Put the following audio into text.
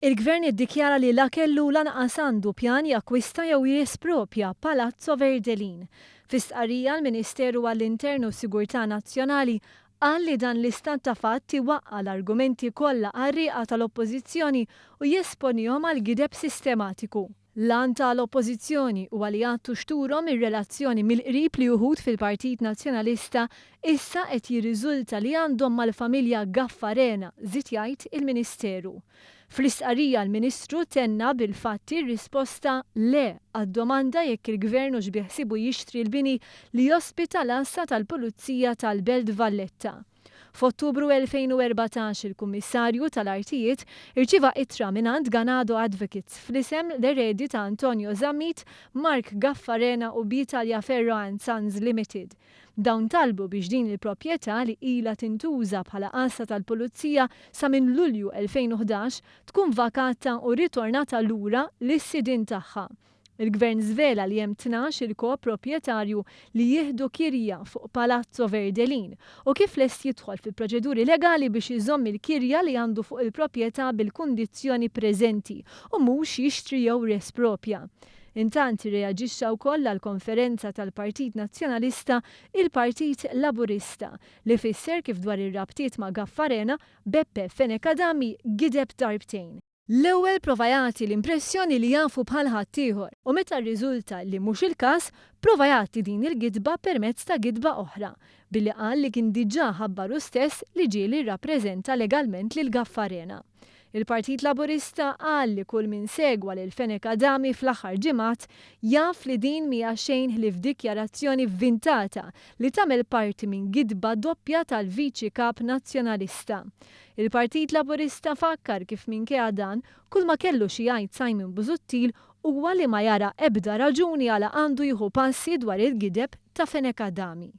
Il-Gvern iddikjara li la kellu u lanqas għandu pjan jakkwista jew jesproprja Palazzo Verdelin. Fi stqarrija l-Ministeru għall-Intern u s-Sigurtà Nazzjonali qal li dan l-istat ta' fatt iwaqqa' l-argumenti kollha qarrieqa tal-Oppożizzjoni u jesponihom għal gideb sistematiku. L-għan ta' l-Oppożizzjoni huwa li jgħattu xturhom ir-relazzjoni mill-qrib li uħud fil-Partit Nazzjonalista issa qed jirriżulta li għandhom mal-familja Gaffarena, żied jgħid il-Ministeru. Fl-istqarrija l-Ministru tenna bil-fatti r-risposta le għad-domanda jekk il-Gvern hux biħsiebu jixtri l-bini li jospita l-Għassa tal-Pulizija tal-Belt Valletta. F'Ottubru 2014 il-Kummissarju tal-Artijiet irċieva ittra mingħand Ganado Advocates fl-isem l-eredi ta' Antonio Zammit, Mark Gaffarena u B Taliaferro and Sons Limited. Dawn talbu biex din il-proprjetà li ilha tintuża bħala għassa tal-Pulizija sa minn Lulju 2011 tkun vakata u ritornata lura lis-sidien tagħha. Il-Gvern żvela li hemm 12-il ko-proprjetarju li jieħdu kirja fuq Palazzo Verdelin u kif lest jidħol fi proċeduri legali biex iżomm il-kirja li għandu fuq il-proprjetà bil-kundizzjoni preżenti u mhux jixtri jew jesproprja. Intant irreaġixxa wkoll għall-konferenza tal-Partit Nazzjonalista il-Partit Laburista li fisser kif dwar ir-rabtiet ma' Gaffarena, Beppe Fenech Adami gideb darbtejn. L-ewwel prova jagħti l-impressjoni li jafu bħal ħaddieħor u meta rriżulta li mhux il-każ, prova jgħatti din il-gidba permezz ta' gidba oħra, billi qal li kien diġà ħabbar hu stess li ġieli rrappreżenta legalment lil Gaffarena. Il-Partit Laburista qal li kull min segwa lil Fenech Adami fl-aħħar ġimgħat jaf li din mhija xejn ħlief dikjarazzjoni vvintata li tagħmel parti minn gidba doppja tal-Viċi Kap Nazzjonalista. Il-Partit Laburista fakkar kif minkejja dan, kull ma kellu xi jgħid Simon Busuttil huwa li ma jara ebda raġuni għala għandu jieħu passi dwar il-gideb ta' Fenech Adami.